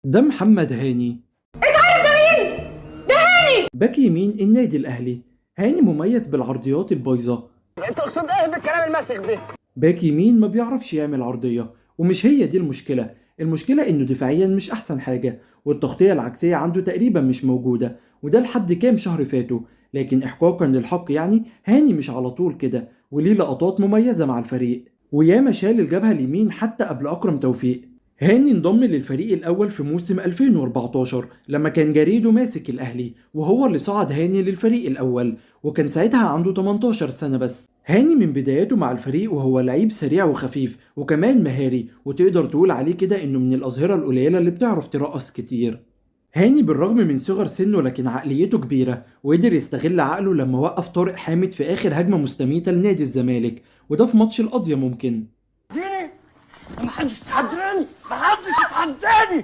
ده محمد هاني. انت عارف ده مين؟ ده هاني، باك يمين النادي الاهلي. هاني مميز بالعرضيات البايظه. تقصد ايه بالكلام المسخ ده؟ باك يمين ما بيعرفش يعمل عرضية، ومش هي دي المشكلة. المشكلة انه دفاعيا مش احسن حاجة، والتغطية العكسية عنده تقريبا مش موجودة، وده لحد كام شهر فاتوا. لكن احقاقا للحق يعني هاني مش على طول كده، وليه لقطات مميزة مع الفريق، وياما شال الجبهة اليمين حتى قبل أكرم توفيق. هاني انضم للفريق الأول في موسم 2014 لما كان جاريدو ماسك الأهلي، وهو اللي صعد هاني للفريق الأول، وكان ساعتها عنده 18 سنة بس. هاني من بداياته مع الفريق وهو لعيب سريع وخفيف وكمان مهاري، وتقدر تقول عليه كده انه من الأظهرة القليلة اللي بتعرف ترقص كتير. هاني بالرغم من صغر سنة لكن عقليته كبيرة، وقدر يستغل عقله لما وقف طارق حامد في آخر هجمة مستميتة لنادي الزمالك، وده في ماتش القضية. ممكن اديني، محدش يتحداني، محدش يتحداني.